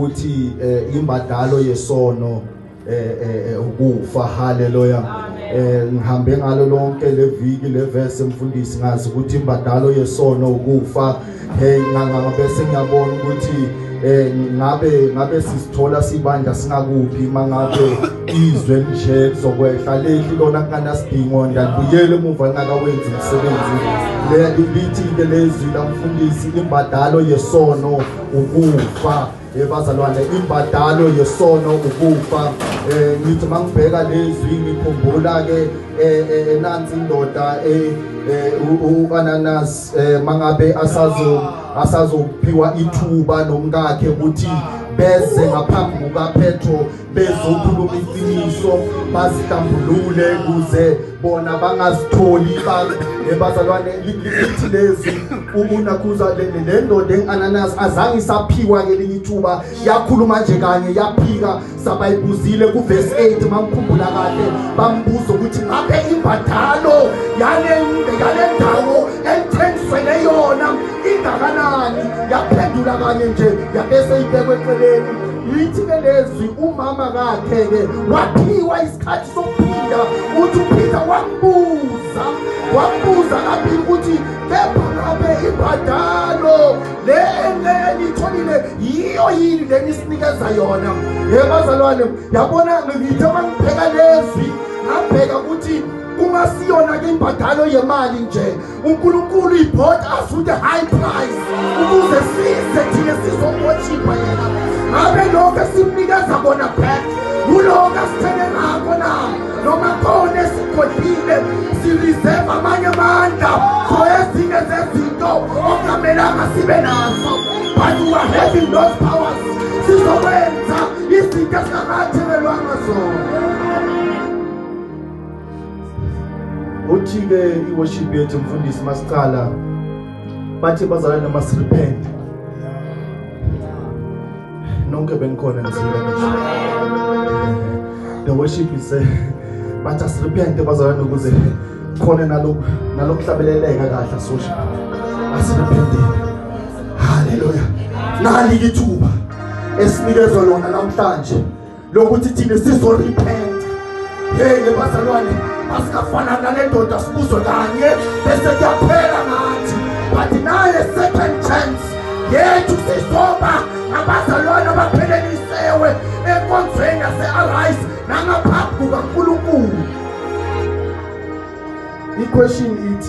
uthi imbadalo yesono ukufa. Haleluya. Ngihambe ngalo lonke le viki le verse mfundisi, ngazi ukuthi imbadalo yesono ukufa. Hey, ngabese ngiyabona ukuthi ngabe sisithola sibandla singakuphi mangabe izwe nje lizokwehla lehli lona kunganasidingo, ndalibuyele emuva lingakawenzi umsebenzi. Lithi ke lezwi lamfundisi, imbadalo yesono ukufa. Bazalwane, imbadalo yesono ukufa. Ngithi mangibheka lezwi ngikhumbula ke nansi indoda uAnanas mangabe asazophiwa ithuba nomkakhe ukuthi beze ngaphambi kukaPetro bezokhuluma iqiniso, bazihlambulule kuze bona bangazitholi. Bazalwane, lithi lezi unakhuza le ndoda engu-Ananas azange isaphiwa kelinye ithuba, yakhuluma nje kanye yaphika. Sabayibuzile kuverse 8 mangikhumbula kahle, bambuza ukuthi ngabe imbadalo yale ndawo enithengiswele yona ingakanani? Yaphendula kanye nje yabese ibekwe eceleni. Lithi ke lezwi umama kakhe ke waphiwa isikhathi sokuphinda, uthi uPeter wambuza kabili ukuthi kepha ngabe imbadalo le enitholile yiyo yini le nisinikeza yona? Bazalwane, yabona ngithe mangibheka lezwi ngabheka ukuthi kungasiyona ke imbadalo yemali nje. uNkulunkulu he bought us with a high price ukuze size thina sizoworshipha yena. Ngabe lokho esimnikeza kona back kulokho asithenge ngakho na? Noma khona esigodlile sireserve amanye amandla for ezinye zezinto okungamelanga sibe nazo, but we are having those powers. Sizokwenza izinto esingamathelelwanga zona. Uthi ke iworship yethu mfundisi masicala bathi bazalwane masirepent. Nonke benikhona nizile ngisho. The worship is bathi asirepent bazalwane ukuze khona nalokuhlabeleleka kahle asosho. Asirepenteni. Haleluya. Nali ithuba esinikezwe lona namhlanje lokuthi thina sizorepent. Hey bazalwane, asikafana nale ndoda sibuzwe kanye bese kuyaphela ngathi, but naye second chance yethu sizoba abazalwane abaphelelisiwe enkonzweni yase-Arise nangaphambi kukaNkulunkulu. I-question ithi